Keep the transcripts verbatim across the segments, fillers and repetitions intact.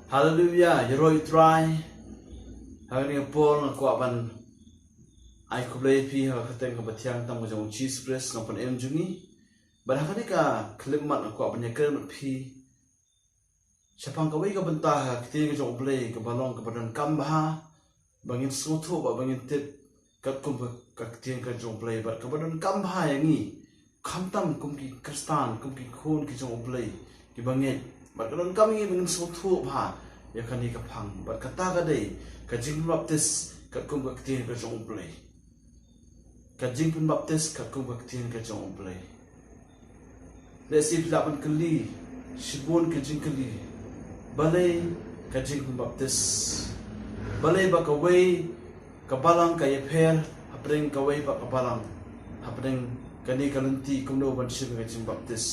Haleluya, ïaroh ïa u Trai. Ha kane ka por nga kwah ban ai khublei ïa phi ha ka kyrteng kaba thiang tam ka jong u Jisu Khrist, nongpynim jong ngi. Bad ha kane ka khyllipmat nga kwah ban ïakren bad phi shaphang kawei ka bynta ha ka ktien ka jong u Blei kaba long kaba donkam bha ba ngin sngewthuh bad ba ngin tip katkum ka, ka ktien ka jong u Blei bad kaba donkam bha ïa ngi khamtam kum ki Khristan, kum ki khun ki jong u Blei kiba ngeit. Bad ka donkam ïa ngi ba ngin sngewthuh bha ïa kane ka phang. Bad kata ka dei ka jingpynbaptis katkum ka ktien ka jong u Blei. Ka jingpynbaptis katkum ka ktien ka jong u Blei. Lehse phi lah ban kylli shibun ki jingkylli, balei ka jingpynbaptis? Balei ba kawei ka balang ka ïapher hapdeng kawei pat ka balang hapdeng kane ka lynti kumno ban shim ka jingbaptis?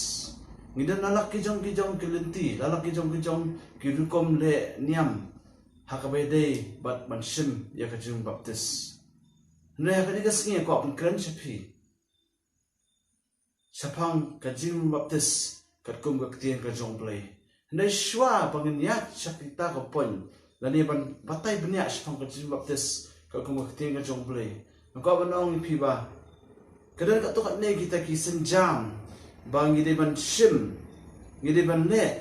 Ngi don la lak ki jong ki jong ki lynti, la lak ki jong ki jong ki rukom leh niam ha kaba ïadei bad ban shim ïa ka jingbaptis. Hynrei ha kane ka sngi nga kwah ban kren sha phi shaphang ka jingbaptis katkum ka ktien ka jong u Blei. Hynrei shuwa ba ngin ïaid sha kita ka point lane ban batai bniah shaphang ka jingbaptis katkum ka ktien ka jong u Blei, nga kwah ban ong ïa phi ba ka don katto katne kita ki sienjam ba ngi dei ban shim, ngi dei ban leh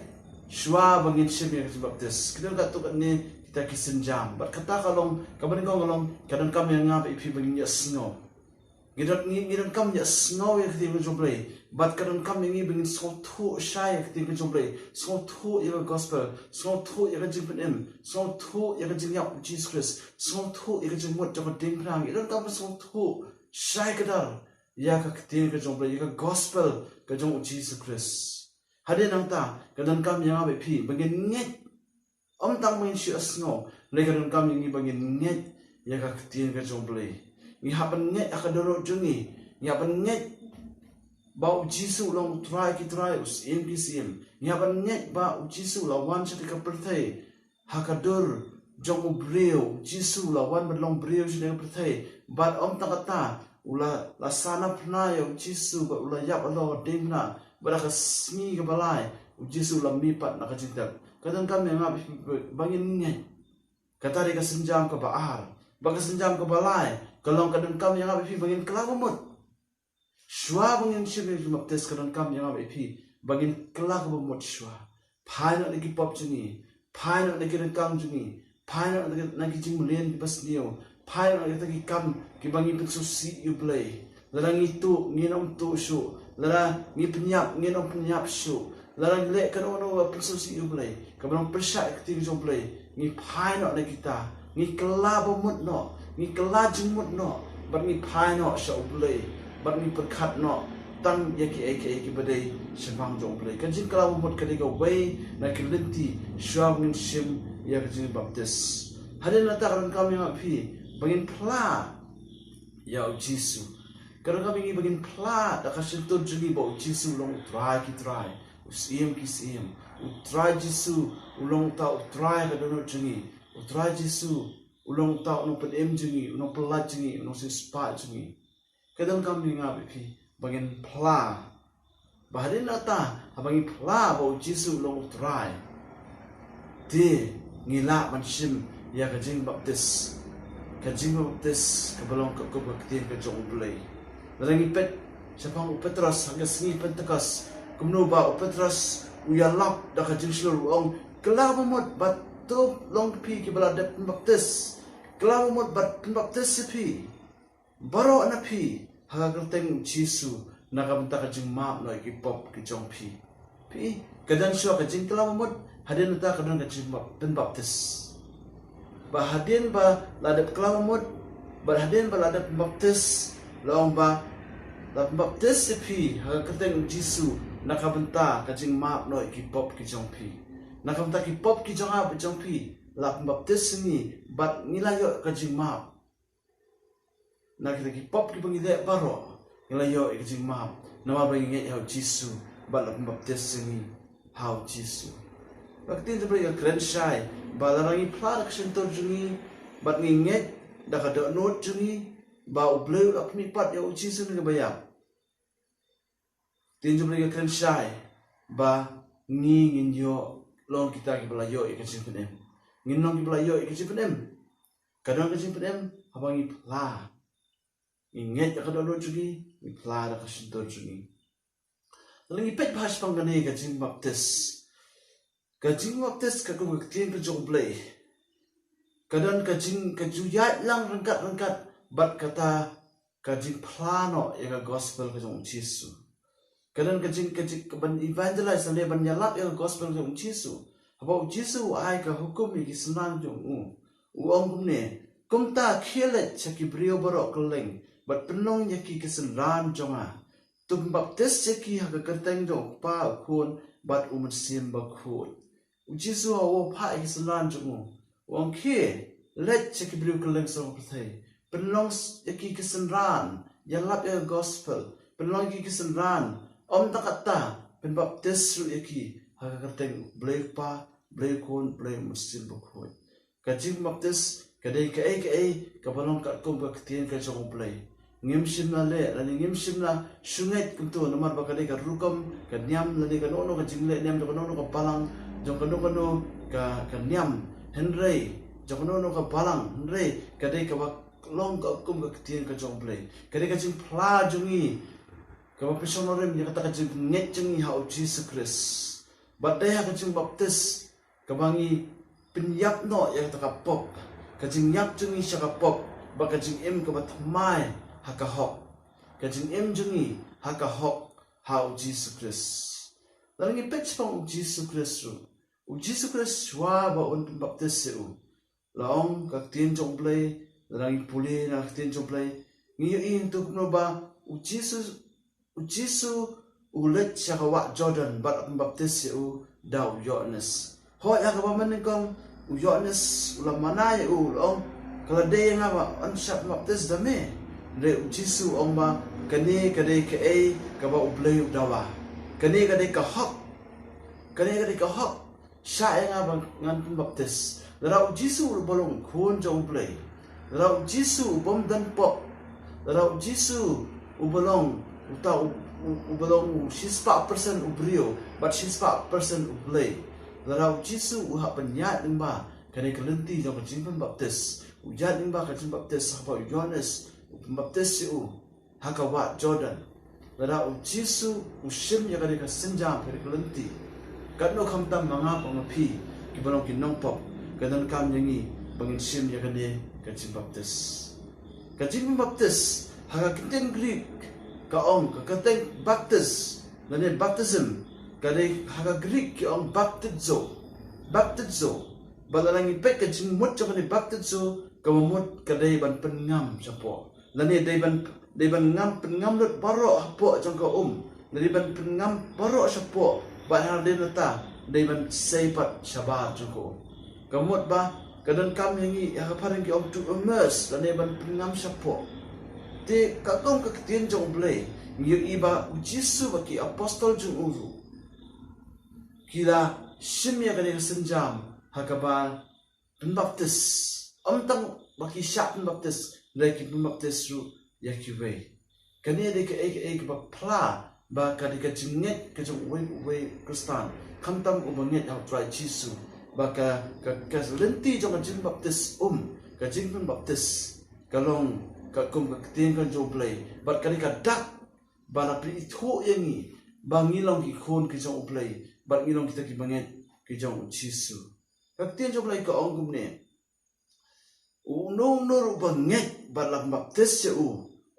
shuwa ba ngin shim ïa ka jingbaptis. Ka don katto katne kita ki sienjam, bad kata ka long, kaba nyngkong ka long, ka donkam ïa nga bad ïa phi ba ngin ïohsngew. Ngi don, ngi, ngi donkam ïohsngew ïa ka ktien ka jong u Blei. Bad ka donkam ïa ngi ba ngin sngewthuh shai ïa ka ktien ka jong u Blei. Sngewthuh ïa ka gospel. Sngewthuh ïa ka jingpynim. Sngewthuh ïa ka jingïap u Jisu Khrist. Sngewthuh ïa ka jingmut jong ka diengphna. Ngi donkam ba sngewthuh shai kdar ïa ka ktien ka jong u Blei, ïa ka gospel ka jong u Jisu Khrist. Hadien nangta, ka donkam ïa nga bad ïa phi ba ngin ngeit. Ym tang ba ngin shu ïohsngew, hynrei ka donkam ïa ngi ba ngin ngeit ïa ka ktien ka jong u Blei. Ngi hap ban ngeit ha ka dohnud jong ngi. Ngi hap ban ngeit ba u Jisu u long u Trai ki trai, u Syiem ki syiem. Ngi hap ban ngeit ba u Jisu u la wan sha kane ka pyrthei ha ka dur jong u briew. U Jisu u la wan ban long briew sha kane ka pyrthei. Bad ym tang kata, u la, la sah naphna ïa u Jisu bad u la ïap halor ka diengphna. Bad ha ka sngi kaba lai, u Jisu u la mih pat na ka jingtep. Ka donkam ïa nga bad ïa phi ba ngin ngeit. Kata dei ka sienjam kaba ar. Bad ka sienjam kaba lai ka long, ka donkam ïa nga bad ïa phi ba ngin kylla ba mut. Shuwa ba ngin shim ïa ka jingbaptis, ka donkam ïa nga bad ïa phi ba ngin kylla kaba mut shuwa. Phai noh na ki pop jong ngi. Phai noh na ki ryngkang jong ngi. Phai noh na ki, na ki jingmlien kiba sniew. Phai noh na kita ki kam kiba ngi pynsngewsih ïa u Blei. Lada ngi tuh, ngin ym tuh shuh. Lada ngi pynïap, ngin ym pynïap shuh. Lada ngi leh kano kano ba pynsngewsih ïa u Blei, kaba long pyrshah ïa ka ktien jong u Blei, ngi phai noh na kita. Ngi kylla ba mut noh, ngi kylla jingmut noh, bad ngi phai noh sha u Blei, bad ngi pyrkhat noh tang ïa kiei kiei kiba dei shaphang jong u Blei. Ka jingkylla ba mut ka dei kawei na ki lynti shuwa ba ngin shim ïa ka jingbaptis. Hadien nangta ka donkam ïa nga bad ïa phi ba ngin phla ïa u Jisu. Ka donkam ïa ngi ba ngin phla da ka shyntur jong ngi ba u Jisu u long u Trai ki trai, u Syiem ki syiem. U Trai Jisu u long uta u Trai ha ka dohnud jong ngi. U Trai Jisu u long uta u Nongpynim jong ngi, u Nongpyllait jong ngi, u Nongsiewspah jong ngi. Ka donkam ïa nga bad ïa phi ba ngin phla. Ba hadien nangta, haba ngi phla ba u Jisu u long u Trai, te ngi lah ban shim ïa ka jingbaptis. Ka jingbaptis kaba long katkum ka ktien ka jong u Blei. Lada ngi peit shaphang u Petros ha ka sngi Pentekost, kumno ba u Petros u ïalap da ka jingshlur, u ong, kylla ba mut bad to long phi kiba la dep pynbaptis. Kylla ba mut bad pynbaptis ïa phi baroh na phi ha ka kyrteng u Jisu, na ka bynta ka jingmap noh ïa ki pop ki jong phi. Phi, ka don shuwa ka jingkylla ba mut, hadien nangta ka don ka jingpynbaptis. Ba hadien ba la dep kylla ba mut, ba hadien ba la dep pynbaptis, la ong ba la pynbaptis ïa phi ha ka kyrteng u Jisu, na ka bynta ka jingmap noh ïa ki pop ki jong phi. Na ka bynta ki pop ki jong nga bad jong phi, la pynbaptis ïa ngi bad ngi la ïoh ka jingmap. Na kita ki pop kiba ngi leh baroh, ngi la ïoh ïa ka jingmap namar ba ngi ngeit ha u Jisu bad la pynbaptis ïa ngi ha u Jisu. Bad ka ktien jong u Blei ka kren shai ba lada ngi phla da ka shyntur jong ngi bad ngi ngeit da ka dohnud jong ngi ba u Blei u la pynmih pat ïa u Jisu na kiba ïap, ktien jong u Blei ka kren shai ba ngi ngin ïoh long kita kiba la ïoh ïa ka jingpynim. Ngin long kiba la ïoh ïa ka jingpynim. Ka don ka jingpynim haba ngi phla, ngi ngeit ïa ka dohnud jong ngi, ngi phla da ka shyntur jong ngi. Lada ngi peit bha shaphang kane ka jingbaptis, ka jingbaptis ka kum ka ktien ka jong U Blei. Ka don ka jing, ka ju ïaid lang ryngkat ryngkat bad kata ka jingphla noh ïa ka gospel ka jong U Jisu. Ka don ka jing, ka jing, ka ban evangelize lane ban ïalap ïa ka gospel ka jong U Jisu. Haba U Jisu u ai ka hukum ïa ki synran jong u, u ong kumne: Kumta khie leit sha ki briew baroh kylleng bad pynlong ïa ki ki synran jong nga. To pynbaptis ïa ki ha ka kyrteng jong U Kpa, U Khun bad U Mynsiem Bakhuid. U Jisu u phah ïa ki synran jong u, u ong: Khie leit sha ki briew kylleng sawdong pyrthei, pynlong s-, ïa ki ki synran, ïalap ïa ka gospel, pynlong ïa ki ki synran, ym tang katta, pynbaptis ruh ïa ki ha ka kyrteng U Blei U Kpa, U Blei U Khun, U Blei U Mynsiem Bakhuid. Ka jingbaptis ka dei kaei kaei kaba long katkum ka ktien ka jong U Blei. Ngim shym la leh lane ngim shym la shu ngeit kumto, namar ba ka dei ka rukom ka niam lane kano kano ka jingleh niam jong kano kano ka balang, jong kano kano ka, ka niam. Hynrei jong kano kano ka balang, hynrei ka dei kaba long katkum ka ktien ka jong U Blei. Ka dei ka jingphla jong ngi kaba pynshong nongrim ïa kata ka jingngeit jong ngi ha U Jisu Khrist. Bad dei ha ka jingbaptis kaba ngi pynïap noh ïa kata ka pop, ka jingïap jong ngi sha ka pop, bad ka jingim kaba thymmai ha ka hok, ka jingim jong ngi ha ka hok ha U Jisu Khrist. Lada ngi peit shaphang U Jisu Khrist ruh, U Jisu Khrist shuwa ba un pynbaptis ïa u, la ong ka ktien jong U Blei, lada ngi pule na ka ktien jong U Blei, ngi ïohi hangto kumno ba U Jisu, U Jisu u leit sha ka wah Jordan bad la pynbaptis ïa u da u Ïoannis. Hooid, ha kaba mynnyngkong u Ïoannis u la mana ïa u, u la ong: Ka la dei ïa nga ba yn shah pynbaptis da me? Hynrei U Jisu u ong ba kane ka dei kaei kaba U Blei u dawa. Kane ka dei ka hok. Kane ka dei ka hok. Shah ïa nga ba ngan pynbaptis. Lada U Jisu uba long u Khun jong U Blei, lada U Jisu u bym don pop, lada U Jisu uba long uta u, u, uba long u shispah persen u briew bad shispah persen U Blei, lada U Jisu u hap ban ïaid lyngba kane ka lynti jong ka jingpynbaptis, u ïaid lyngba ka jingbaptis haba u Ïoannis u pynbaptis ïa u ha ka wah Jordan, lada U Jisu u shim ïa kane ka sienjam, kane ka lynti, katno khamtam ma nga bad ma phi kiba long ki nongpop, ka donkam ïa ngi ba ngin shim ïa kane ka jingbaptis. Ka jingbaptis ha ka ktien Greek ka ong, ka ktien baptis lane baptism, ka dei ha ka Greek ki ong baptizo. Baptizo. Bad lada ngi peit ka jingmut jong kane baptizo, kaba mut ka dei ban pynngam shapoh, lane dei ban, dei ban ngam, pynngam lut baroh hapoh jong ka um, lane dei ban pynngam baroh shapoh, bad hadien kata dei ban sei pat shabar jong ka um. Ka mut ba ka donkam ïa ngi, ha ka phareng ki ong to immerse, lane ban pynngam shapoh. Te katkum ka ktien jong U Blei ngi ïohi ba U Jisu bad ki apostol jong u ruh ki la shim ïa kane ka sienjam ha kaba pynbaptis. Ym tang ba ki shah pynbaptis, hynrei ki pynbaptis ruh ïa kiwei. Kane dei kaei kaei kaba phla ba ka dei ka jingngeit ka jong uwei uwei u Khristan, khamtam uba ngeit ha U Trai Jisu, ba ka, ka, ka lynti jong ka jingbaptis um, ka jingpynbaptis, ka long katkum ka ktien ka jong U Blei, bad ka dei ka dak ba la pynithuh ïa ngi ba ngi long ki khun ki jong U Blei, bad ngi long kita kiba ngeit ki jong U Jisu. Ka ktien jong U Blei ka ong kumne: Uno uno ruh uba ngeit bad la pynbaptis ïa u,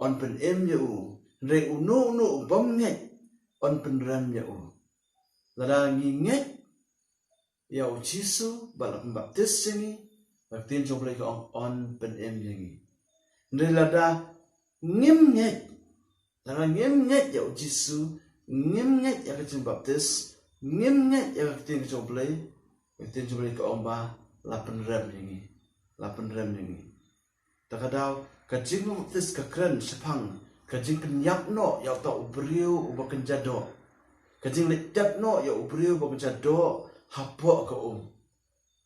yn pynim ïa u. Hynrei uno uno u bym ngeit, yn pynrem ïa u. Lada ngi ngeit ïa U Jisu bad la pynbaptis ïa ngi, ka ktien jong U Blei ka ong yn pynim ïa ngi. Hynrei lada ngim ngeit, lada ngim ngeit ïa U Jisu, ngim ngeit ïa ka jingbaptis, ngim ngeit ïa ka ktien ka jong U Blei, ka ktien jong U Blei ka ong ba la pynrem ïa ngi, la pynrem ïa ngi. Ta ka daw, ka jingbaptis ka kren shaphang ka jingpynïap noh ïa uta u briew uba kynja doh. Ka jingleit tep noh ïa u briew uba kynja doh hapoh ka um.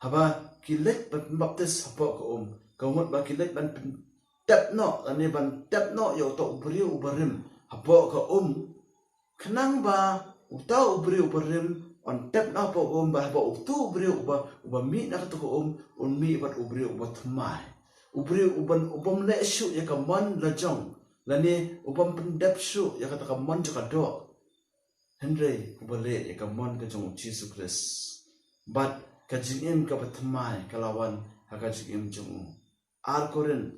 Haba ki leit ban pynbaptis hapoh ka um, ka mut ba ki leit ban pyntep noh, lane ban tep noh ïa uta u briew uba rim hapoh ka um, khnang ba uta u briew uba rim Un tep noh hapoh ka um, bad haba utu u briew uba, uba mih na katu ka um un mih bad u briew uba thymmai. U briew uba, u bym leh shuh ïa ka mon la jong, lane u bym pyndep shuh ïa kata ka mon jong ka doh. Hynrei uba leh ïa ka mon ka jong u Jisu Khrist, bad ka jingim kaba thymmai ka la wan ha ka jingim jong u. Ar Korinth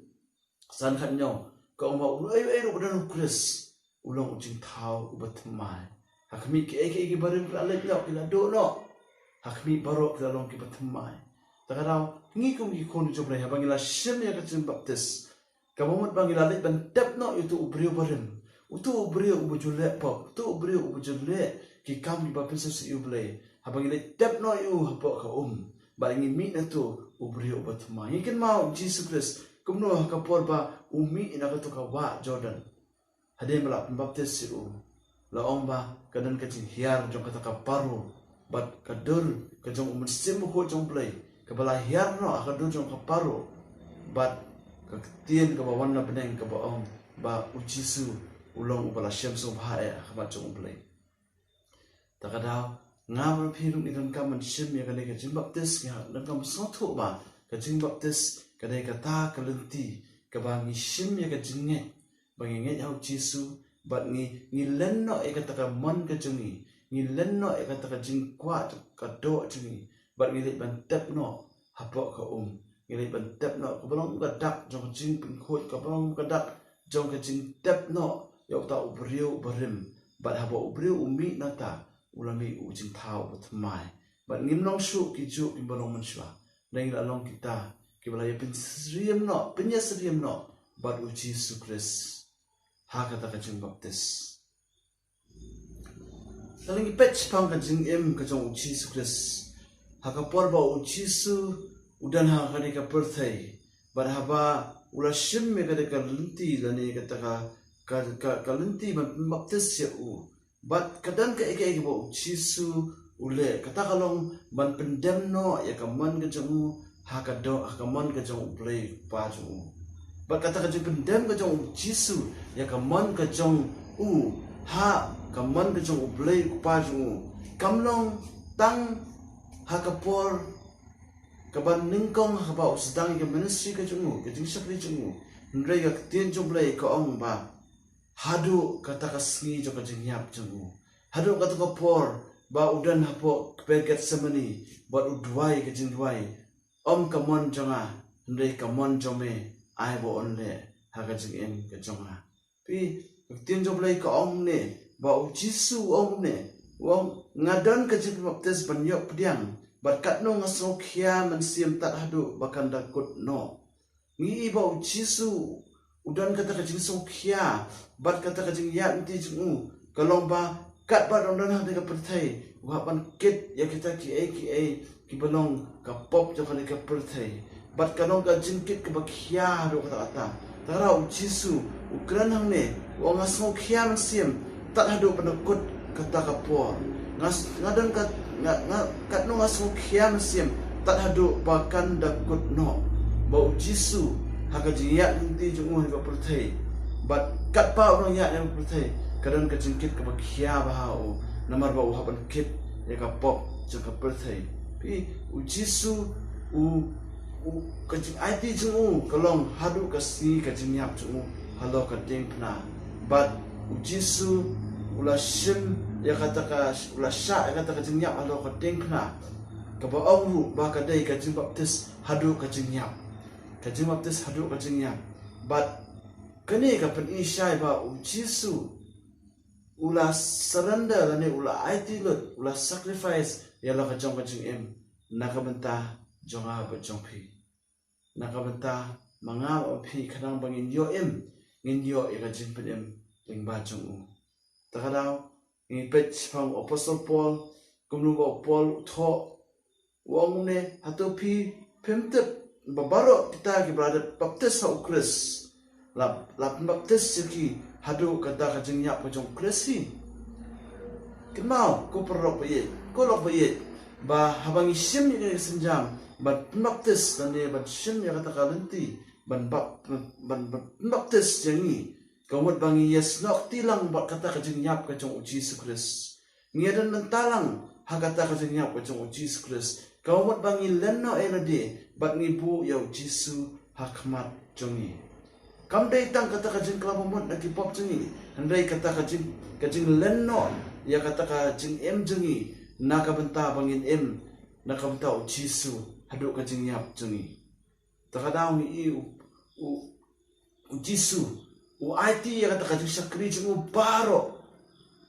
san khathynñiew ka ong ba uei uei ruh ba don u Khrist u long u jingthaw uba thymmai. Ha khmih kiei kiei kiba rim ki la leit noh, ki la duh noh. Ha khmih baroh ki la long kiba thymmai. Ta ka daw, ngi kum ki khun jong U Blei, haba ngi la shim ïa ka jingbaptis, kaba mut ba ngi la leit ban tep noh ïa utu u briew barim, utu u briew uba ju leh pop, utu u briew uba ju leh ki kam kiba pynsngewsih ïa U Blei. Haba ngi leit tep noh ïa u hapoh ka um, bad ngi mih na utu u briew uba thymmai. Ngi kynmaw u Jisu Khrist kumno ha ka por ba u mih na katu ka wah Jordan. Hadien ba la pynbaptis ïa u, la ong ba ka don ka jinghiar jong kata ka paro, bad ka dur ka jong u Mynsiem Bakhuid jong U Blei kaba la hiar noh ha ka dur jong ka paro, bad ka ktien kaba wan na bneng kaba ong ba u Jisu u long uba la shem sngewbha eh ha khmat jong U Blei. Ta ka daw, nga bad phi ruh ngi donkam ban shim ïa kane ka jingbaptis, ngi donkam ban sngewthuh ba ka jingbaptis ka dei kata ka lynti kaba ngi shim ïa ka jingngeit ba ngi ngeit ha u Jisu, bad ngi, ngi len noh ïa kata ka mon ka jong ngi, ngi len noh ïa kata ka jingkwah ka doh jong ngi, bad ngi leit ban tep noh hapoh ka um. Ngi leit ban tep noh, kaba long ka dak jong ka jingpynkhuid, kaba long ka dak jong ka jingtep noh ïa uta u briew barim. Bad haba u briew u mih na ta, u la mih u jingthaw uba thymmai. Bad ngim long shuh ki juh kiba long mynshuwa, ngi la long kita kiba la ïa pynsyriem noh, pynïasyriem noh bad u Jisu Khrist ha kata ka jingbaptis. Lada ngi peit shaphang ka jingim ka jong u Jisu Khrist, ha ka por ba u Jisu u don ha kane ka pyrthei, bad haba u la shim ïa kane ka lynti lane kata ka, ka, ka, ka lynti ban pynbaptis ïa u, bad ka don kaei kaei kaba u Jisu u leh, kata ka long ban pyndem noh ïa ka mon ka jong u ha ka doh, ha ka mon ka jong U Blei Kpa jong u. Bad kata ka jingpyndem ka jong u Jisu ïa ka mon ka jong u ha ka mon ka jong U Blei Kpa jong u, kam long tang ha ka por kaba nyngkong ha kaba u sdang ïa ka ministry ka jong u, ka jingshakri jong u. Hynrei ka ktien jong U Blei ka ong ba haduh kata ka sngi jong ka jingïap jong u, haduh kata ka por ba u don hapoh kper Gethsemane bad u duwai ka jingduwai, ym ka mon jong nga, hynrei ka mon jong me ai ba un leh ha ka jingim ka jong nga. Phi, ka ktien jong U Blei ka ong ne, ba u Jisu u ong ne, u ong, nga don ka jingpynbaptis ban ïoh pdiang, bad katno nga sngewkhia mynsiem tad haduh ba kan da kut noh. Ngi i ba u Jisu u don kata ka jingsngewkhia bad kata ka jingïaid lynti jong u, ka long ba katba u dang don ha kane ka pyrthei, u hap ban kit ïa kita kiei kiei kiba long ka pop jong kane ka pyrthei. Bad ka long ka jingkit kaba khia haduh katta katta. Te u Jisu u kren hangne, u ong, nga sngewkhia mynsiem tad haduh ban da kut kata ka por. Nga s-, nga don kat, nga, nga, katno nga sngewkhia mynsiem tad haduh ba kan da kut noh. Ba u Jisu ha ka jingïaid lynti jong u ha kane ka pyrthei, bad katba u dang ïaid ha kane ka pyrthei, ka don ka jingkit kaba khia bha ha u, namar ba u hap ban kit ïa ka pop jong ka pyrthei. Phi, u Jisu u, u, ka jingaiti jong u ka long haduh ka sngi ka jingïap jong u halor ka diengphna. Bad u Jisu u la shim ïa kata ka, u la shah ïa kata ka jingïap halor ka diengphna, kaba ong ruh ba ka dei ka jingbaptis haduh ka jingïap. Ka jingbaptis haduh ka jingïap. Bad kane ka pyni shai ba u Jisu u la surrender lane u la aiti lut, u la sacrifice ïa la ka jong ka jingim na ka bynta jong nga bad jong phi. Na ka bynta ma nga bad phi, khnang ba ngin ïoh im, ngin ïoh ïa ka jingpynim lyngba jong u. Te ka daw, ngi peit shaphang u Apostol Paul, kumno ba u Paul u thoh, u ong ne, hato phi phim tip ba baroh kita kiba la dep baptis ha u Khrist, la, la pynbaptis ïa ki haduh kata ka jingïap ka jong u Khrist hi? Kynmaw, ko paralok ba ïeit, ko lok ba ïeit, ba haba ngi shim ïa ka sienjam ban pynbaptis, lane ban shim ïa kata ka lynti ban bap-, ban, ban pynbaptis ïa ngi, ka mut ba ngi ïasnoh kti lang bad kata ka jingïap ka jong u Jisu Khrist. Ngi ïadon bynta lang ha kata ka jingïap ka jong u Jisu Khrist. Ka mut ba ngi len noh ïa lade bad ngi buh ïa u Jisu ha khmat jong ngi. Kam dei tang kata ka jingkylla bamut na ki pop jong ngi, hynrei kata ka jing, ka jinglen noh ïa kata ka jingim jong ngi na ka bynta ba ngin im na ka bynta u Jisu haduh ka jingïap jong ngi. Te ka daw ngi i u, u, u Jisu u aiti ïa kata ka jingshakri jong u baroh.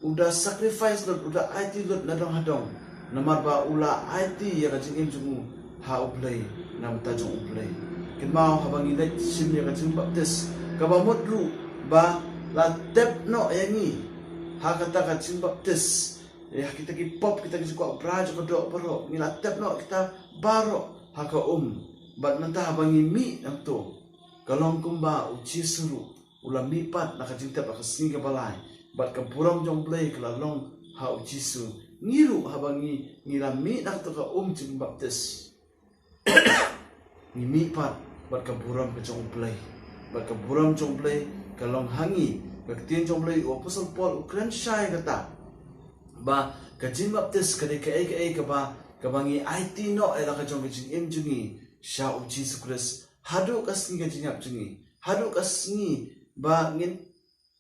U da sacrifice lut, u da aiti lut na dong ha dong. Namar ba u la aiti ïa ka jingim jong u ha u Blei, na bynta jong u Blei. Kynmaw haba ngi leit shim ïa ka jingbaptis, kaba mut ruh ba la tep noh ïa ngi ha kata ka jingbaptis. Ïa kita ki pop, kita ki jingkwah brai jong ka doh baroh, ngi la tep noh kita baroh ha ka um. Bad mynta haba ngi mih hangto, ka long kumba u Jisu ruh u la mih pat na ka jingtep ha ka sngi kaba lai, bad ka burom jong u Blei ka la long ha u Jisu. Ngi ruh haba ngi, ngi la mih na kato ka um jingbaptis, ngi mih pat bad ka burom ka jong u Blei. Bad ka burom jong u Blei ka long ha ngi. Ka ktien jong u Blei, u Apostol Paul u kren shai kata ba ka jingbaptis ka dei kaei kaei kaba, kaba ngi aiti noh ïa la ka jong ka jingim jong ngi sha u Jisu Khrist haduh ka sngi ka jingïap jong ngi, haduh ka sngi ba ngin,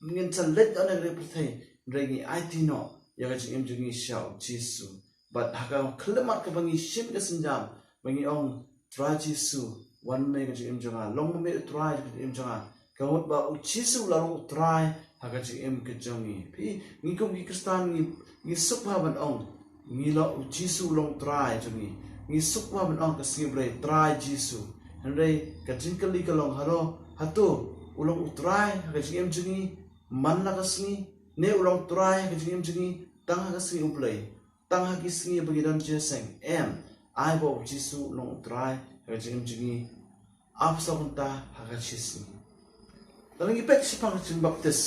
ngin sa leit noh na ka pyrthei, hynrei ngi aiti noh ïa ka jingim jong ngi sha u Jisu. Bad ha ka khyllipmat kaba ngi shim ka sienjam ba ngi ong, Trai Jisu, wan mei ka jingim jong nga, long mei u Trai ka jingim jong nga. Ka mut ba u Jisu u la long u Trai ha ka jingim ka jong ngi. Phi, ngi kum ki Khristan ngi, ngi suk bha ban ong, ngi la, u Jisu u long u Trai jong ngi. Ngi suk bha ban ong ka sngi Blei, Trai Jisu. Hynrei ka jingkylli ka long, halor, hato u long u Trai ha ka jingim jong ngi man la ka sngi, ne u long u Trai ha ka jingim jong ngi tang ha ka sngi u Blei, tang ha ki sngi ba ngi don jingïaseng? Em, ai ba u Jisu u long u Trai ha ka jingim jong ngi ap sa kumta ha ka shi sngi. Lada ngi peit shaphang ka jingbaptis,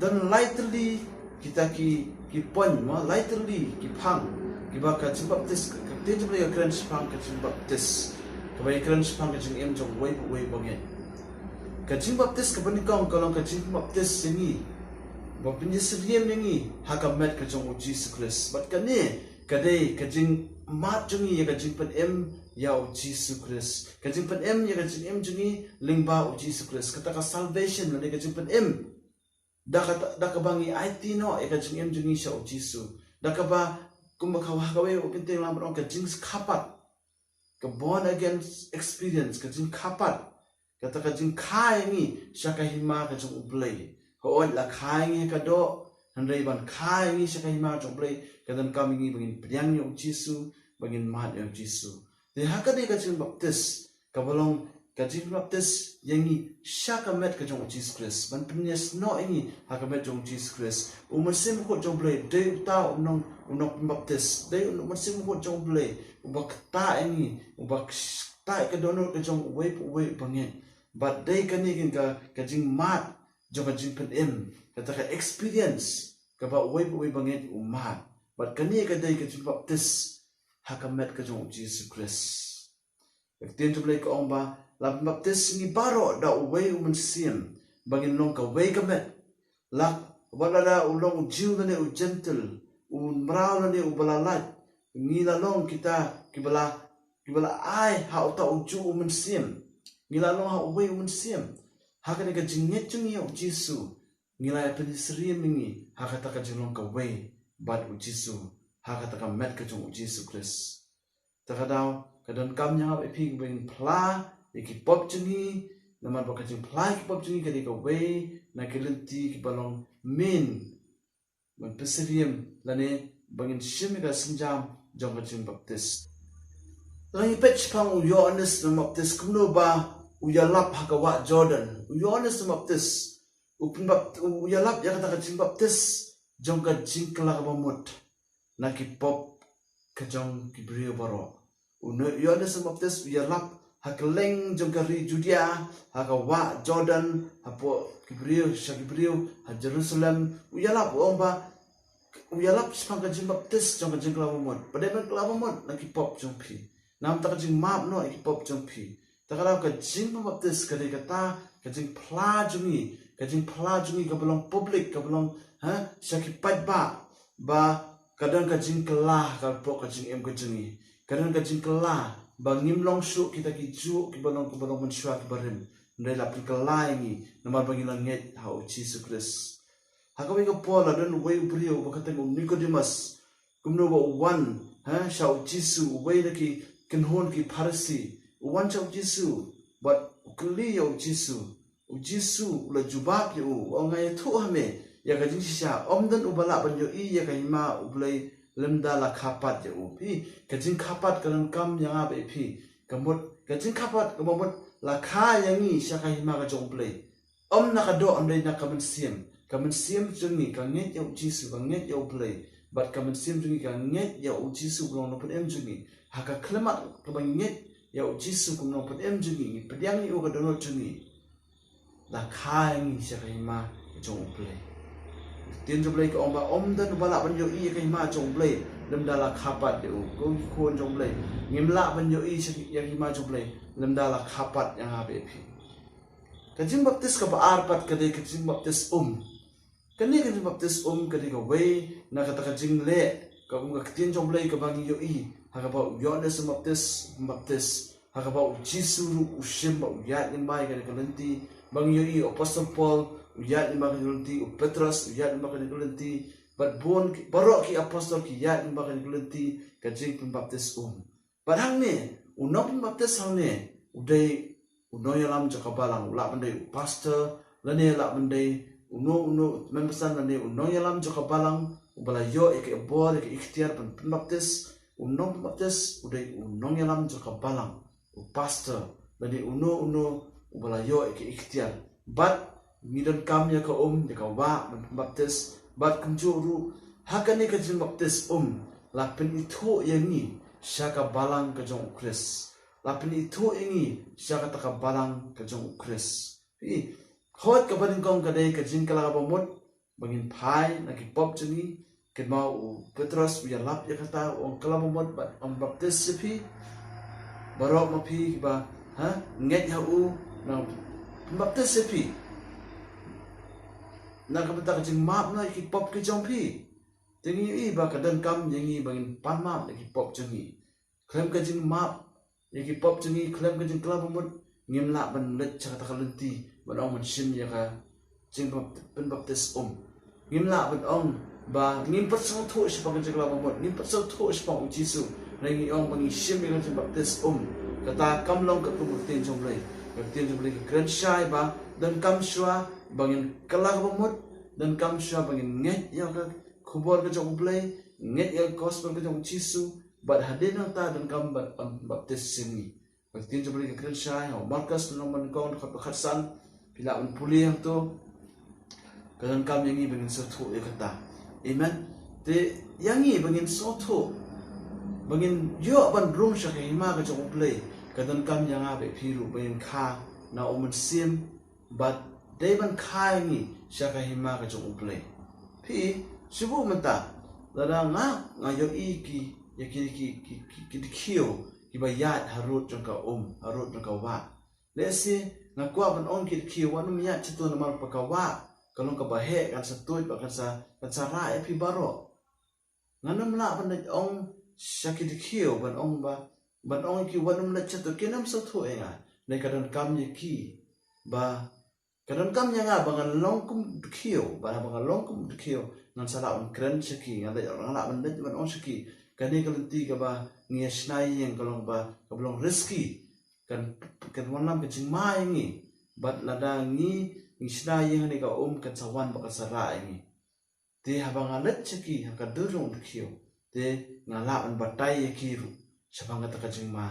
don lai tylli kita ki, ki point, mo, lai tylli ki phang kiba ka jingbaptis, ka, ka ktien jong U Blei ka kren shaphang ka jingbaptis, kaba ka kren shaphang ka jingim jong uwei pa uwei bangeit. Ka jingbaptis kaba nyngkong ka long ka jingbaptis ïa ngi, ba pynïasyriem ïa ngi ha ka met ka jong u Jisu Khrist. Bad kane ka dei ka jingmad jong ngi ïa ka jingpynim ïa u Jisu Khrist, ka jingpynim ïa ka jingim jong ngi lyngba u Jisu Khrist. Kata ka salvation lane ka jingpynim da kata, da kaba ngi aiti noh ïa ka jingim jong ngi sha u Jisu, da kaba, kumba ka, ha kawei u kynthei la ong, ka jingkha pat, ka born again experience, ka jingkha pat. Kata ka jingkha ïa ngi sha ka hima ka jong u Blei. Hooid, la kha ïa ngi ha ka doh, hynrei ban kha ïa ngi sha ka hima ka jong u Blei ka donkam ïa ngi ba ngin pdiang ïa u Jisu, ba ngin mad ïa u Jisu. Te ha kane ka jingbaptis kaba long ka jingbaptis ïa ngi sha ka met ka jong u Jisu Khrist, ban pynïasnoh ïa ngi ha ka met jong u Jisu Khrist. U Mynsiem Bakhuid jong u Blei dei uta u nong, u nongpynbaptis, dei u Mynsiem Bakhuid jong u Blei uba ktah ïa ngi, uba ktah ïa ka dohnud ka jong uwei pa uwei u bangeit. Bad dei kane ka, ka jingmad jong ka jingpynim, kata ka experience kaba uwei pa uwei u bangeit u mad. Bad kane ka dei ka jingbaptis ha ka met ka jong u Jisu Khrist. Ka ktien jong u Blei ka ong ba la pynbaptis ïa ngi baroh da uwei u Mynsiem ba ngin long kawei ka met. La, wat lada u long u Jiw lane u Jentil, u mraw lane uba la lait, ngi la long kita kiba la, kiba la ai ha uta u juh u Mynsiem. Ngi la long ha uwei u Mynsiem. Ha kane ka jingngeit jong ngi ïa u Jisu, ngi la ïa pynïasyriem ïa ngi ha kata ka jinglong kawei bad u Jisu ha kata ka met ka jong u Jisu Khrist. Te ka daw ka donkam ïa nga bad ïa phi ba ngin phla ïa ki pop jong ngi, namar ba ka jingphla ïa ki pop jong ngi ka dei kawei na ki lynti kiba long main ban pynsyriem lane ba ngin shim ïa ka sienjam jong ka jingbaptis. Lada ngi peit shaphang u Ïoannis Nongbaptis, kumno ba u ïalap ha ka wah Jordan, u Ïoannis Nongbaptis u pynbap-, u ïalap ïa kata ka jingbaptis jong ka jingkylla kaba mut na ki pop ka jong ki briew baroh. U Ïoannis Nongbaptis u ïalap ha kylleng jong ka ri Judia, ha ka wah Jordan, hapoh ki briew, sha ki briew ha Jerusalem. U ïalap, u ong ba, u ïalap shaphang ka jingbaptis jong ka jingkylla ba mut. Ba dei ban kylla ba mut na ki pop jong phi, namar ka jingmap noh ïa ki pop jong phi. Te ka daw ka jingbaptis ka dei kata ka jingphla jong ngi, ka jingphla jong ngi kaba long public, kaba long, ha, sha ki paidbah, ba ka don ka jingkylla ha ka pok ka jingim ka jong ngi. Ka don ka jingkylla ba ngim long shuh kita ki juh kiba long, kiba long mynshuwa kiba rim. Hynrei la pynkylla ïa ngi namar ba ngi la ngeit ha u Jisu Khrist. Ha kawei ka por la don uwei u briew ba kyrteng u Nicodemus. Kumno ba u wan, ha, sha u Jisu, uwei na ki kynhun ki Pharisi. U wan sha u Jisu bad u kylli ïa u Jisu. U Jisu u la jubab ïa u, u ong, nga ïathuh ha me ïa ka jingshisha, ym don uba lah ban ïohi ïa ka hima u Blei lymda la kha pat ïa u. Phi, ka jingkha pat ka donkam ïa nga bad ïa phi. Ka mut, ka jingkha pat kaba mut la kha ïa ngi sha ka hima ka jong u Blei. Ym na ka doh, hynrei na ka mynsiem. Ka mynsiem jong ngi ka ngeit ïa u Jisu, ka ngeit ïa u Blei. Bad ka mynsiem jong ngi ka ngeit ïa u Jisu ba long nongpynim jong ngi. Ha ka khyllipmat kaba ngeit ïa u Jisu kum nongpynim jong ngi, ngi pdiang ïa u ha ka dohnud jong ngi, la kha ïa ngi sha ka hima jong u Blei. Ka ktien jong u Blei ka ong ba ym don uba lah ban ïohi ïa ka hima jong u Blei lymda la kha pat ïa u. Ko ki khun jong u Blei, ngim lah ban ïohi sha ïa ka hima jong u Blei lymda la kha pat ïa nga bad ïa phi. Ka jingbaptis kaba ar pat ka dei ka jingbaptis um. Kane ka jingbaptis um ka dei kawei na kata ka jingleh, ka um ka ktien jong u Blei kaba ngi ïohi ha kaba u Ïoannis u baptis, baptis, ha kaba u Jisu ruh u shim ba u ïaid lyngba ïa kane ka lynti. Ba ngi ïohi u Apostol Paul u ïaid lyngba kane ka lynti, u Petros u ïaid lyngba kane ka lynti, bad bun ki, baroh ki apostol ki ïaid lyngba kane ka lynti, ka jingpynbaptis um. Bad hangne, u nongpynbaptis hangne u dei u nongïalam jong ka balang, u lah ban dei u pastor, lane lah ban dei uno uno u tymmen basan, lane u nongïalam jong ka balang uba la ïoh ïa ka bor, ïa ka iktiar ban pynbaptis. U nongpynbaptis u dei u nongïalam jong ka balang, u pastor, lane uno uno uba la ïoh ïa ka iktiar. Bad ngi donkam ïa ka um, ïa ka wah ban pynbaptis. Bad kumjuh ruh ha kane ka jingbaptis um la pynithuh ïa ngi sha ka balang ka jong u Khrist. La pynithuh ïa ngi sha kata ka balang ka jong u Khrist. Phi, hooid kaba nyngkong ka dei ka jingkylla kaba mut ba ngin phai na ki pop jong ngi. Kynmaw u Petros u ïalap ïa kata, u ong, kylla ba mut bad ym baptis ïa phi. Baroh ma phi kiba, ha, ngeit ha u, ngan pynbaptis ïa phi na ka bynta ka jingmap noh ïa ki pop ki jong phi. Te ngi ïohi ba ka donkam ïa ngi ba ngin pan map ïa ki pop jong ngi. Khlem ka jingmap ïa ki pop jong ngi, khlem ka jingkylla ba mut, ngim lah ban leit sha kata ka lynti ban ong ban shim ïa ka jingpynbaptis um. Ngim lah ban ong ba ngim pat sngewthuh shaphang ka jingkylla ba mut, ngim pat sngewthuh shaphang u Jisu, hynrei ngi ong ba ngi shim ïa ka jingbaptis um. Kata kam long katkum ka ktien jong u Blei. Ka ktien jong u Blei ka kren shai ba donkam shuwa ba ngin kylla ba mut, donkam shuwa ba ngin ngeit ïa ka khubor ka jong u Blei, ngeit ïa ka gospel ka jong u Jisu, bad hadien nangta donkam ban pynbaptis ïa ngi. Ka ktien jong u Blei ka kren shai ha u Markos lynnong ba nyngkong dkhot ba khatsan, phi lah ban pule hangto. Ka donkam ïa ngi ba ngin sngewthuh ïa kata. Amen. Te ïa ngi ba ngin sngewthuh, ba ngin ïoh ban rung sha ka hima ka jong u Blei, ka donkam ïa nga bad phi ruh ba ngin kha na u Mynsiem, bad dei ban kha ïa ngi sha ka hima ka jong u Blei. Phi, shu buh mynta, lada nga, nga ïohi ki, ïa ki, ki, ki, ki, ki dkhiew kiba ïaid harud jong ka um, harud jong ka wah. Lehse nga kwah ban ong ki dkhiew, wat nym ïaid shato namar ba ka wah ka long kaba heh, kan sa tuid bad kan sa, kan sa rah ïa phi baroh. Ngan nym lah ban leit ong sha ki dkhiew ban ong ba, ban ong ïa ki wat nym leit shato, kin ym sngewthuh ïa nga. Hynrei ka donkam ïa ki ba, ka donkam ïa nga ba ngan long kum dkhiew, ba, ba ngan long kum dkhiew, ngan sa lah ban kren sha ki, ngan leit, ngan lah ban leit ban ong sha ki. Kane ka lynti kaba ngi ïa shna ïing ka long ba, kaba long risky. Kan, kan wanlam ka jingma ïa ngi. Bad lada ngi, ngi shna ïing ha kane ka um, kan sa wan bad kan sa rah ïa ngi. Te haba nga leit sha ki ha ka dur jong u dkhiew, te nga lah ban batai ïa ki ruh shaphang kata ka jingma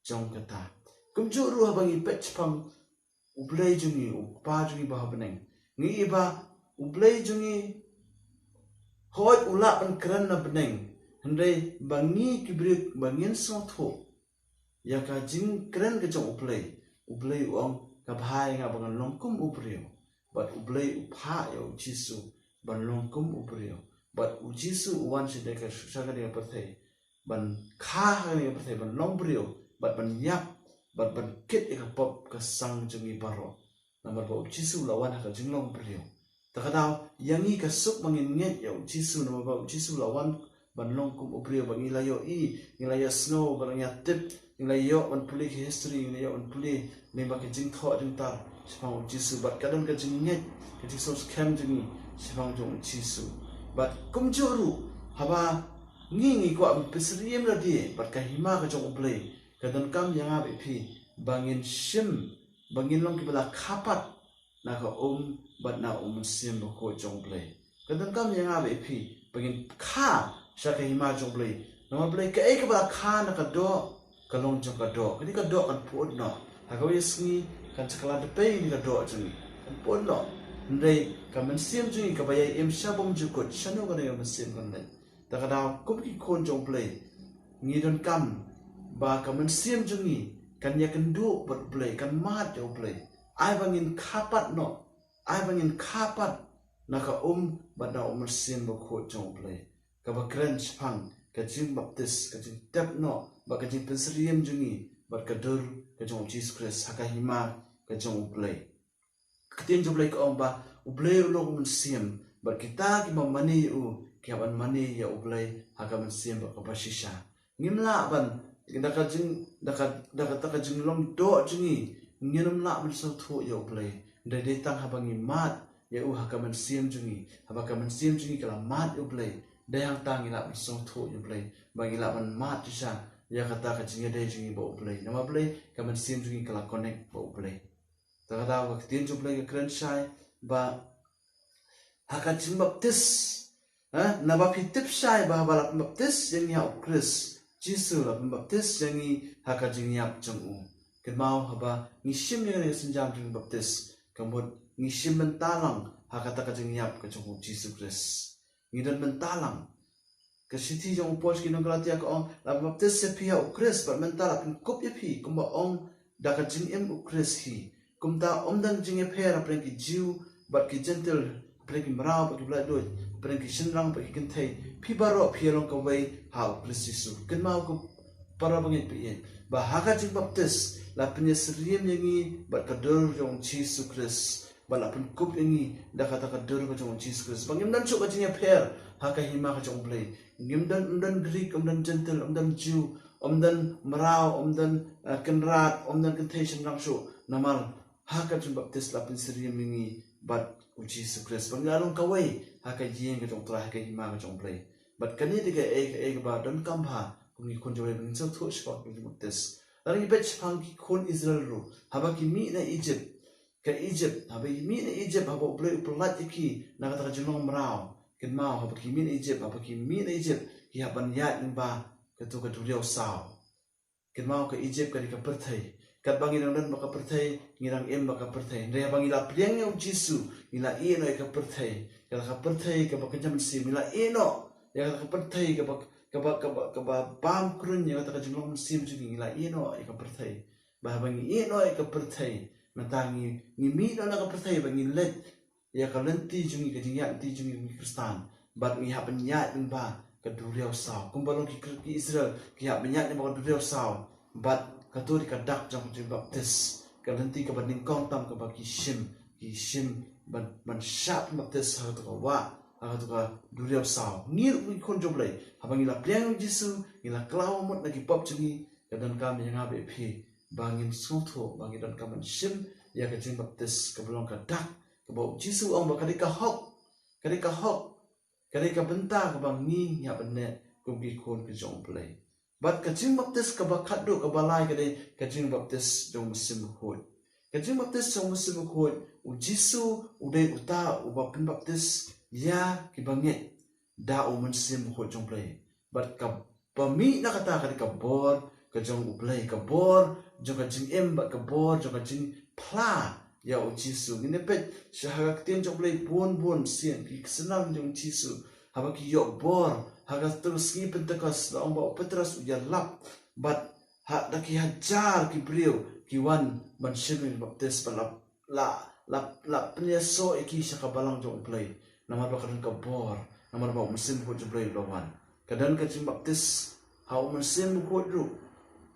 jong kata. Kumjuh ruh haba ngi peit shaphang u Blei jong ngi, u Kpa jong ngi ba ha bneng, ngi ïohi ba u Blei jong ngi, hooid u lah ban kren na bneng, hynrei ba ngi ki briew ba ngin sngewthuh ïa ka jingkren ka jong u Blei. U Blei u ong, ka bha ïa nga ba ngan long kum u briew. Bad u Blei u phah ïa u Jisu ban long kum u briew. Bad u Jisu u wan sha kane ka, sha kane ka pyrthei ban kha ha kane ka pyrthei, ban long briew, bad ban ïap, bad ban kit ïa ka pop ka sang jong ngi baroh. Namar ba u Jisu u la wan ha ka jinglong briew. Ta ka daw, ïa ngi ka suk ba ngin ngeit ïa u Jisu, namar ba u Jisu u la wan ban long kum u briew, ba ngi la ïohi, ngi la ïohsngew, ba ngi la tip, ngi la ïoh ban pule ki history, ngi la ïoh ban pule lyngba ki jingthoh jingtar shaphang u Jisu, bad ka don ka jingngeit, ka jingsngewskhem jong ngi shaphang jong u Jisu. Bad kumjuh ruh, haba ngi ngi kwah ban pynsyriem lade bad ka hima ka jong u Blei, ka donkam ïa nga bad ïa phi ba ngin shim, ba ngin long kiba la kha pat na ka um bad na u Mynsiem Bakhuid jong u Blei. Ka donkam ïa nga bad ïa phi ba ngin kha sha ka hima jong u Blei. Namar balei? Kaei kaba la kha na ka doh ka long jong ka doh. Kane ka doh kan pyut noh. Ha kawei ka sngi kan sa kylla dpei kane ka doh jong ngi. Kan pyut noh. Hynrei ka mynsiem jong ngi kaba ïai im sha bymjukut, shano kane ka mynsiem kan leit? Da ka daw kum ki khun jong u Blei, ngi donkam ba ka mynsiem jong ngi kan ïakynduh bad u Blei, kan mad ïa u Blei. Ai ba ngin kha pat noh, ai ba ngin kha pat na ka um bad na u Mynsiem Bakhuid jong u Blei, kaba kren shaphang ka jingbaptis, ka jingtep noh bad ka jingpynsyriem jong ngi bad ka dur ka jong u Jisu Khrist ha ka hima ka jong u Blei. Ka ktien jong u Blei ka ong ba u Blei u long u mynsiem, bad kita kiba mane ïa u ki hap ban mane ïa u Blei ha ka mynsiem bad kaba shisha. Ngim lah ban, da ka jing, da ka, da kata ka jinglong doh jong ngi, ngim lah ban sngewthuh ïa u Blei. Dei, dei tang haba ngi mad ïa u ha ka mynsiem jong ngi, haba ka mynsiem jong ngi ka la mad ïa u Blei, dei hangta ngi lah ban sngewthuh ïa u Blei, ba ngi lah ban mad shisha ïa kata ka jingïadei jong ngi bad u Blei. Namar balei? Ka mynsiem jong ngi ka la connect bad u Blei. Da ka daw ka ktien jong u Blei ka kren shai ba ha ka jingbaptis, eh, naba phi tip shai ba haba la pynbaptis ïa ngi ha u Khrist Jisu, la pynbaptis ïa ngi ha ka jingïap jong u. Kynmaw, haba ngi shim ïa kane ka sienjam jingbaptis, ka mut ngi shim bynta lang ha kata ka jingïap ka jong u Jisu Khrist. Ngi don bynta lang. Ka shithi jong u Paul sha ki nong Galatia ka ong, la pynbaptis ïa phi ha u Khrist, bad mynta la pynkup ïa phi, kumba ong, da ka jingim u Khrist hi. Kumta ym don jingïapher hapdeng ki Jiw bad ki Jentil, hapdeng ki mraw bad ki ba laitluid, hapdeng ki shynrang bad ki kynthei, phi baroh phi ïalong kawei ha u Khrist Jisu. Kynmaw ko para bangeit baieit, ba ha ka jingbaptis la pynïasyriem ïa ngi bad ka dur jong u Jisu Khrist, bad la pynkup ïa ngi da kata ka dur ka jong u Jisu Khrist. Ba ngim don shuh ka jingïapher ha ka hima ka jong u Blei. Ngim don, ym don Grik, ym don Jentil, ym don Jiw, ym don mraw, ym don, eh, kynrad, ym don kynthei shynrang shuh. Namar ha ka jingbaptis la pynsyriem ïa ngi bad u Jisu Khrist, ba ngi la long kawei ha ka ïing ka jong u Trai, ha ka hima ka jong u Blei. Bad kane dei kaei kaei kaba donkam bha kum ki khun jong u Blei, ba ngin sngewthuh shaphang ka jingbaptis. Lada ngi peit shaphang ki khun Israel ruh, haba ki mih na Egypt, ka Egypt, haba ki mih na Egypt, haba u Blei u pyllait ïa ki na kata ka jinglong mraw. Kynmaw, haba ki mih na Egypt, haba ki mih na Egypt, ki hap ban ïaid lyngba kato ka duriaw saw. Kynmaw, ka Egypt ka dei ka pyrthei. Katba ngi dang don bad ka pyrthei, ngi dang im bad ka pyrthei. Hynrei haba ngi la pdiang ïa u Jisu, ngi la ïeh noh ïa ka pyrthei. Kata ka pyrthei kaba kynja mynsiem, ngi la ïeh noh ïa kata ka pyrthei kaba, kaba, kaba, kaba bam kruiñ ïa kata ka jinglong mynsiem jong ngi, ngi la ïeh noh ïa ka pyrthei. Ba haba ngi ïeh noh ïa ka pyrthei, mynta ngi, ngi mih noh na ka pyrthei, ba ngi leit ïa ka lynti jong ngi, ka jingïaid lynti jong ngi kum ki Khristan. Bad ngi hap ban ïaid lyngba ka duriaw saw. Kumba long ki, ki Israel, ki hap ban ïaid lyngba ka duriaw saw. Bad kato dei ka dak jong ka jingbaptis. Ka lynti kaba nyngkong tam kaba ki shim, ki shim ban, ban shah pynbaptis ha kato ka wah, ha kato ka duriaw saw. Ngi ruh ki khun jong u Blei, haba ngi la pdiang ïa u Jisu, ngi la khlaw mut na ki pop jong ngi, ka donkam ïa nga bad ïa phi ba ngin sngewthuh ba ngi donkam ban shim ïa ka jingbaptis kaba long ka dak, kaba u Jisu u ong ba ka dei ka hok, ka dei ka hok, ka dei ka bynta kaba ngi ngi hap ban leh kum ki khun ki jong u Blei. Bad ka jingbaptis kaba khatduh, kaba lai, ka dei ka jingbaptis jong u Mynsiem Bakhuid. Ka jingbaptis jong u Mynsiem Bakhuid, u Jisu u dei uta uba pynbaptis ïa kiba ngeit da u Mynsiem Bakhuid jong u Blei. Bad kaba mih na kata ka dei ka bor ka jong u Blei, ka bor jong ka jingim bad ka bor jong ka jingphla ïa u Jisu. Ngin ïa peit sha ha ka ktien jong u Blei bun bun sien ki synran jong u Jisu, haba ki ïoh bor, ha kato ka sngi Pentekost, la ong ba u Petros u ïalap, bad ha, da ki hajar ki briew ki wan ban shim ïa ka baptis, bad la, la, la, la pynïasoh ïa ki sha ka balang jong u Blei. Namar ba ka don ka bor, namar ba u Mynsiem Bakhuid jong u Blei u la wan. Ka don ka jingbaptis ha u Mynsiem Bakhuid ruh.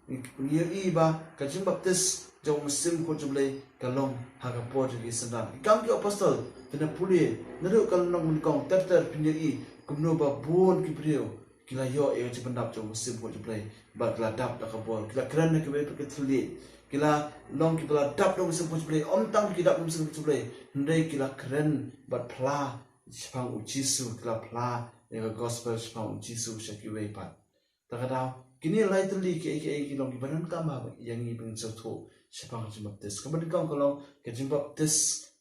Ngi, ngi ïohi ba ka jingbaptis jong u Mynsiem Bakhuid jong u Blei ka long ha ka por jong ki synran. Ki Kam ki Apostol, phin ïa pule naduh ka lynnong nyngkong ter ter, phin ïohi kumno ba bun ki briew Ki la ïoh ïa ka jingpyndap jong u Mynsiem Bakhuid jong U Blei bad ki la dap da ka bor. Ki la kren na kiwei pat ki thylliej. Ki la long kiba la dap da u Mynsiem Bakhuid jong U Blei. Ym tang ki dap da u Mynsiem Bakhuid jong U Blei, hynrei ki la kren bad phla shaphang U Jisu, ki la phla ïa ka gospel shaphang U Jisu sha kiwei pat. Ta ka daw, kine lai tylli kiei kiei ki long kiba donkam bha ïa ngi ban sngewthuh shaphang ka jingbaptis. Kaba nyngkong ka long ka jingbaptis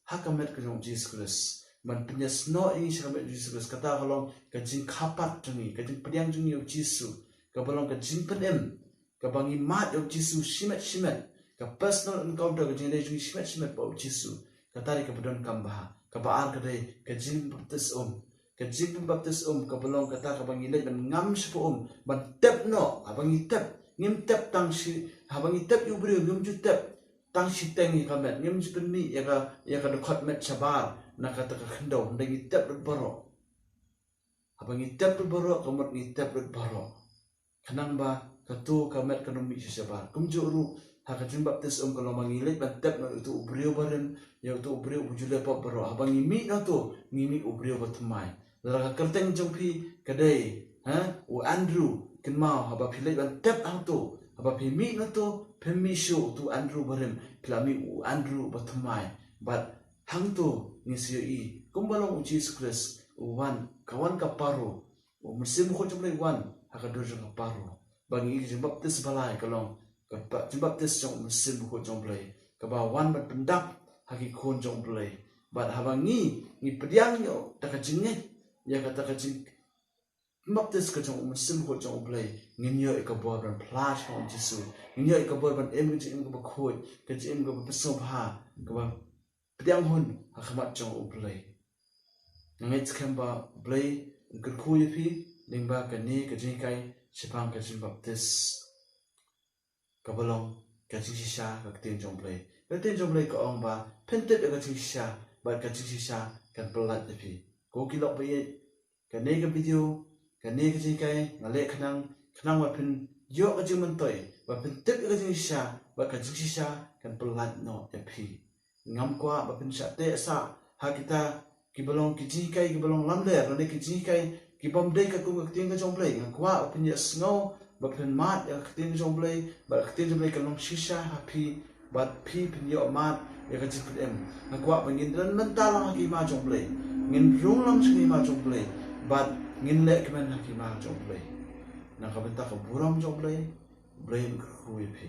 ha ka met ka jong U Jisu Khrist. Ban pynïasnoh ïa ngi sha ka met U Jisu Khrist, kata ka long ka jingkhapat jong ngi, ka jingpdiang jong ngi ïa U Jisu, kaba long ka jingpynim, kaba ngi mad ïa U Jisu shimet shimet, ka personal encounter, ka jingïadei jong ngi shimet shimet bad U Jisu. Kata dei kaba donkam bha, kaba ar ka dei ka jingbaptis um. Ka jingpynbaptis um kaba long kata kaba ngi leit ban ngam shapoh um, ban tep noh, haba ngi tep, ngim tep tang shi, haba ngi tep ïa u briew ngim ju tep tang shiteng ïa ka met, ngim ju pynmih ïa ka, ïa ka dkhot met shabar na kata ka khyndew, hynrei ngi tep lut baroh. Haba ngi tep lut baroh, ka mut ngi tep lut baroh. Khnang ba kato ka met kan ym mih sha shabar. Kumjuh ruh ha ka jingbaptis um ka long ba ngi leit ban tep noh ïa uto u briew barim, ïa uto u briew uba ju leh pop baroh. Haba ngi mih noh to, ngi mih u briew ba thymmai. Lada ka kyrteng jong phi ka dei, ha, u Andrew, kynmaw, haba phi leit ban tep hangto, haba phi mih noh to, phim mih shuh uto u Andrew barim, phi la mih u Andrew ba thymmai. Bad hangto ngin sa ïohi kumba long U Jisu Khrist u wan, ka wan ka paro, U Mynsiem Bakhuid jong U Blei wan ha ka dur jong ka paro. Ba ngi i ka jingbaptis ba lai ka long ka ba-, jingbaptis jong U Mynsiem Bakhuid jong U Blei, kaba wan ban pyndap ha ki khun jong U Blei. Bad haba ngi, ngi pdiang ïa da ka jingngeit ïa kata ka jingbaptis ka jong U Mynsiem Bakhuid jong U Blei, ngin ïoh ïa ka bor ban phla shaphang U Jisu, ngin ïoh ïa ka bor ban im ka jingim kaba khuid, ka jingim kaba pynsngewbha, kaba pdiang hun ha khmat jong U Blei. Nga ngeit skhem ba U Blei un kyrkhu ïa phi lyngba kane ka jinghikai shaphang ka jingbaptis, kaba long ka jingshisha ka ktien jong U Blei. Ka ktien jong U Blei ka ong ba phin tip ïa ka jingshisha, bad ka jingshisha kan pyllait ïa phi. Ko ki lok ba ïeit, kane ka video, kane ka jinghikai nga leh khnang, khnang ba phin ïoh ka jingmyntoi, ba phin tip ïa ka jingshisha, bad ka jingshisha kan pyllait noh ïa phi. Ngam kwah ba phin shah teh sah ha kita kiba long ki jinghikai kiba long lamler, lane ki jinghikai ki bym dei katkum ka ktien ka jong U Blei. Nga kwah ba phin ïohsngew, ba phin mad ïa ka ktien ka jong U Blei, bad ka ktien jong U Blei ka long shisha ha phi, bad phi phin ïoh mad ïa ka jingpynim. Nga kwah ba ngin don bynta lang ha ka hima jong U Blei, ngin rung lang sha ka hima jong U Blei, bad ngin leh kmen ha ka hima jong U Blei. Na ka bynta ka burom jong U Blei, U Blei un kyrkhu ïa phi.